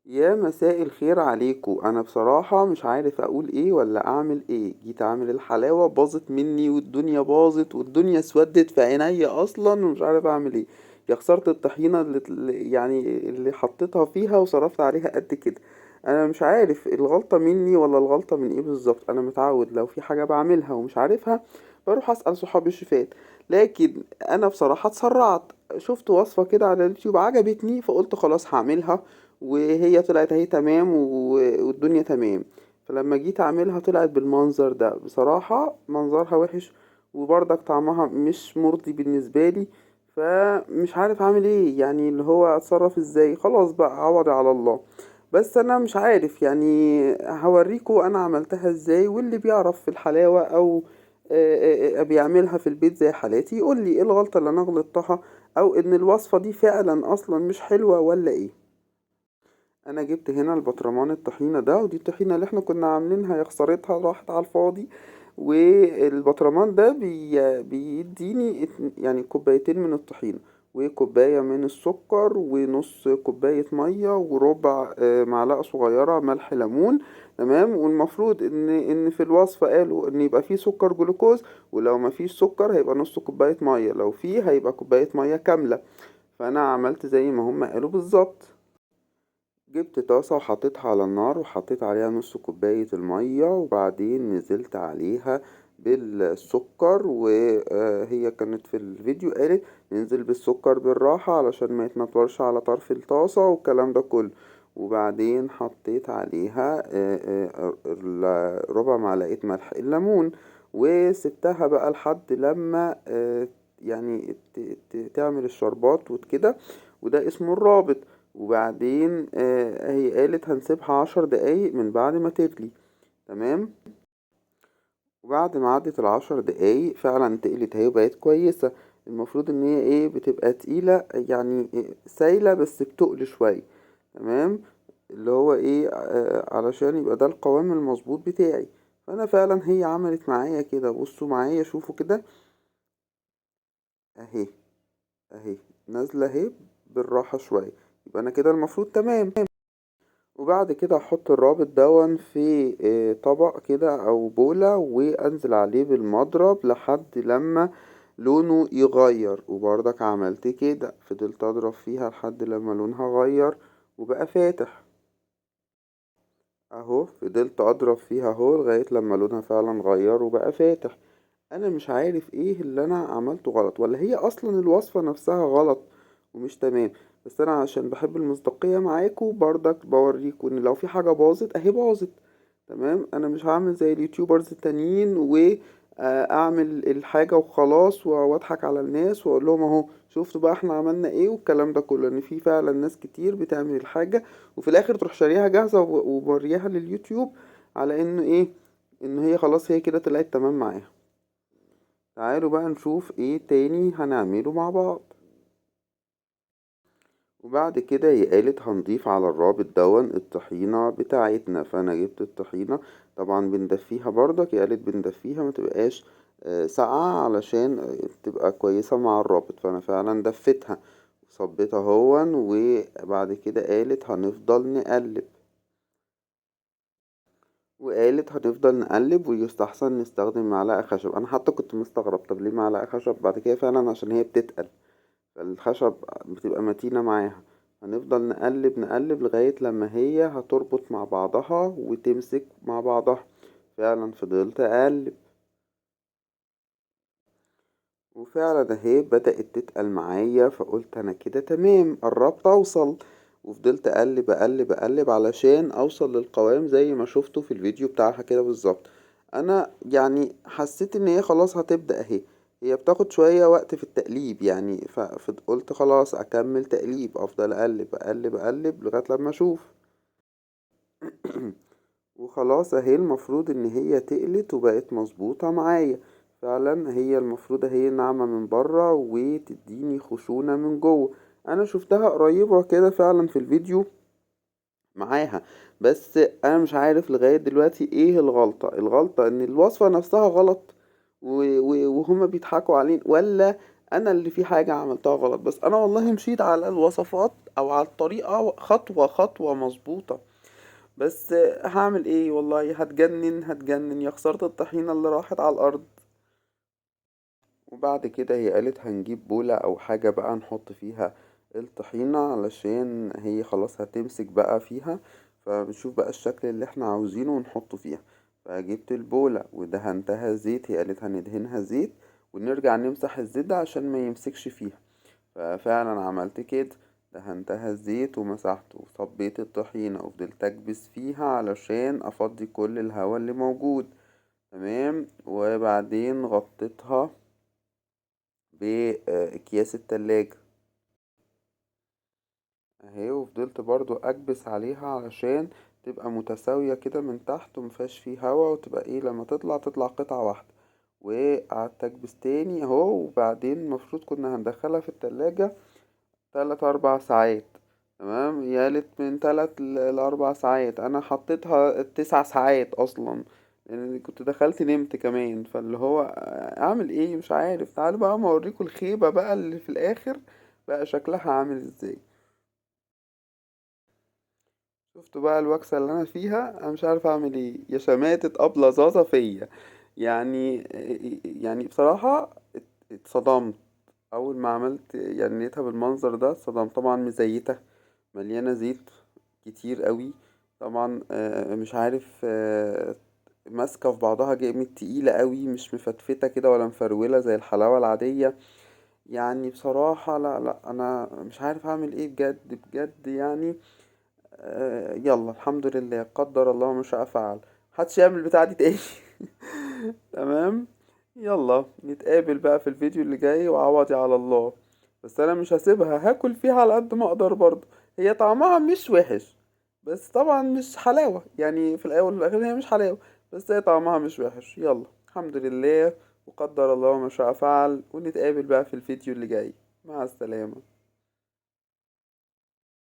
يا مساء الخير عليكم. انا بصراحة مش عارف اقول ايه ولا اعمل ايه. جيت اعمل الحلاوة باظت مني، والدنيا باظت والدنيا اسودت في عينيا اصلا، ومش عارف اعمل ايه. يا خسارة الطحينة اللي حطيتها فيها وصرفت عليها قد كده. انا مش عارف الغلطة مني ولا الغلطة من ايه بالظبط. انا متعود لو في حاجة بعملها ومش عارفها بروح اسأل صحابي الشيفات، لكن انا بصراحة اتسرعت. شفت وصفة كده على اليوتيوب عجبتني، فقلت خلاص هعملها، وهي طلعت اهي تمام والدنيا تمام. فلما جيت اعملها طلعت بالمنظر ده. بصراحة منظرها وحش وبرضك طعمها مش مرضي بالنسبة لي، فمش عارف اعمل ايه، اللي هو اتصرف ازاي. خلاص بقى عوضي على الله. بس انا مش عارف، هوريكم انا عملتها ازاي، واللي بيعرف في الحلاوة او بيعملها في البيت زي حالاتي يقول لي ايه الغلطة اللي انا غلطتها، او ان الوصفة دي فعلا اصلا مش حلوة ولا ايه. انا جبت هنا البطرمان الطحينة ده، ودي الطحينة اللي احنا كنا عاملينها يا خسارتها راحت على الفاضي. والبطرمان ده بيديني كوبايتين من الطحينة، وكوباية من السكر، ونص كوباية مية، وربع معلقة صغيرة ملح ليمون. تمام. والمفروض ان في الوصفة قالوا ان يبقى فيه سكر جلوكوز، ولو ما فيش سكر هيبقى نص كوباية مية، لو فيه هيبقى كوباية مية كاملة. فانا عملت زي ما هم قالوا بالظبط. جبت طاسة وحطيتها على النار، وحطيت عليها نص كوباية المية، وبعدين نزلت عليها بالسكر. وهي كانت في الفيديو قالت ننزل بالسكر بالراحة علشان ما يتنطورش على طرف الطاسة والكلام ده كله. وبعدين حطيت عليها ربع معلقة ملح الليمون، وسبتها بقى لحد لما تعمل الشربات وكده، وده اسمه الرابط. وبعدين هي قالت هنسيبها 10 دقايق من بعد ما تغلي. تمام. وبعد ما عدت ال10 دقايق فعلا تقلت اهي وبقت كويسة. المفروض ان هي بتبقى تقيلة، سايلة بس بتقل شوية. تمام. اللي هو علشان يبقى ده القوام المظبوط بتاعي. فانا فعلا هي عملت معايا كده. بصوا معايا شوفوا كده، اهي نازلة اهي بالراحة شوية، يبقى انا كده المفروض تمام. وبعد كده احط الرابط دون في طبق كده او بولة، وانزل عليه بالمضرب لحد لما لونه يغير. وبرضك عملت كده، فضلت اضرب فيها لحد لما لونها غير وبقى فاتح اهو. فضلت اضرب فيها اهو لغاية لما لونها فعلا غير وبقى فاتح. انا مش عارف ايه اللي انا عملته غلط، ولا هي اصلا الوصفة نفسها غلط ومش تمام. بس انا عشان بحب المصداقية معاكم برضك بوريكم ان لو في حاجة باظت اهي باظت. تمام. انا مش هعمل زي اليوتيوبرز التانيين واعمل الحاجة وخلاص واضحك على الناس واقول لهم اهو شفتوا بقى احنا عملنا ايه والكلام ده كله. ان في فعلا ناس كتير بتعمل الحاجة وفي الاخر تروح شاريها جاهزة وموريها لليوتيوب على انه ايه، ان هي خلاص هي كده طلعت تمام معاها. تعالوا بقى نشوف ايه تاني هنعمله مع بعض. وبعد كده هي قالت هنضيف على الرابط دون الطحينة بتاعتنا. فانا جبت الطحينة، طبعا بندفيها برضك، هي قالت بندفيها ما تبقاش ساقعة علشان تبقى كويسة مع الرابط. فانا فعلا دفتها وصبيتها اهون. وبعد كده قالت هنفضل نقلب، وقالت هنفضل نقلب ويستحسن نستخدم معلقة خشب. انا حتى كنت مستغرب طب ليه معلقة خشب، بعد كده فعلا عشان هي بتتقل فالخشب بتبقى متينة معاها. هنفضل نقلب نقلب لغاية لما هي هتربط مع بعضها وتمسك مع بعضها. فعلا فضلت اقلب، وفعلا اهي بدأت تتقل معايا. فقلت انا كده تمام قربت اوصل، وفضلت اقلب اقلب اقلب علشان اوصل للقوام زي ما شفته في الفيديو بتاعها كده بالظبط. انا حسيت ان هي خلاص هتبدأ اهي، هي بتاخد شوية وقت في التقليب فقلت خلاص اكمل تقليب، افضل اقلب اقلب اقلب لغاية لما اشوف. وخلاص اهي المفروض ان هي تقلت وبقت مظبوطة معايا. فعلا هي المفروض اهي ناعمة من بره وتديني خشونة من جوه. انا شفتها قريبة كده فعلا في الفيديو معاها، بس انا مش عارف لغاية دلوقتي ايه الغلطة. الغلطة ان الوصفة نفسها غلط وهما بيضحكوا علينا، ولا انا اللي في حاجة عملتها غلط، بس انا والله مشيت على الوصفات او على الطريقة خطوة خطوة مظبوطة. بس هعمل ايه والله، هتجنن هتجنن يا خسارة الطحينة اللي راحت على الارض. وبعد كده هي قالت هنجيب بولة او حاجة بقى نحط فيها الطحينة علشان هي خلاص هتمسك بقى فيها، فبنشوف بقى الشكل اللي احنا عاوزينه ونحطه فيها. فجبت البولة ودهنتها زيت، هي قالت هندهنها زيت ونرجع نمسح الزيت ده عشان ما يمسكش فيها. ففعلا عملت كده، دهنتها الزيت ومسحته وصبيت الطحينة وفضلت اكبس فيها علشان افضي كل الهواء اللي موجود. تمام. وبعدين غطيتها باكياس التلاجة اهي، وفضلت برضو اكبس عليها علشان تبقى متساوية كده من تحت ومفيهاش فيه هوا، وتبقى ايه لما تطلع تطلع قطعة واحدة. وقعدت اكبس تاني اهو. وبعدين المفروض كنا هندخلها في التلاجة 3-4 ساعات. تمام. هي قالت من 3 ل4 ساعات، انا حطيتها 9 ساعات اصلا، لان كنت دخلت نمت كمان. فاللي هو اعمل ايه مش عارف. تعالوا بقى ما اوريكم الخيبة بقى اللي في الاخر بقى شكلها عامل ازاي. شفتوا بقى الوكسة اللي انا فيها، انا مش عارف اعمل ايه يا شماتة ابلة زازة فيا. يعني بصراحة اتصدمت اول ما عملت، لقيتها بالمنظر ده اتصدمت. طبعا مزيتة مليانة زيت كتير قوي طبعا، مش عارف، ماسكة في بعضها جامد، تقيلة قوي، مش مفتفتة كده ولا مفرولة زي الحلاوة العادية. بصراحة لا لا انا مش عارف اعمل ايه بجد بجد. يلا الحمد لله، قدر الله ما شاء فعل، محدش يعمل البتاعة دي تاني. تمام. يلا نتقابل بقى في الفيديو اللي جاي، وعوضي على الله. بس انا مش هسيبها، هاكل فيها على قد ما اقدر برضه. هي طعمها مش وحش، بس طبعا مش حلاوة، في الاول والاخير هي مش حلاوة، بس هي طعمها مش وحش. يلا الحمد لله وقدر الله ما شاء فعل، ونتقابل بقى في الفيديو اللي جاي. مع السلامة.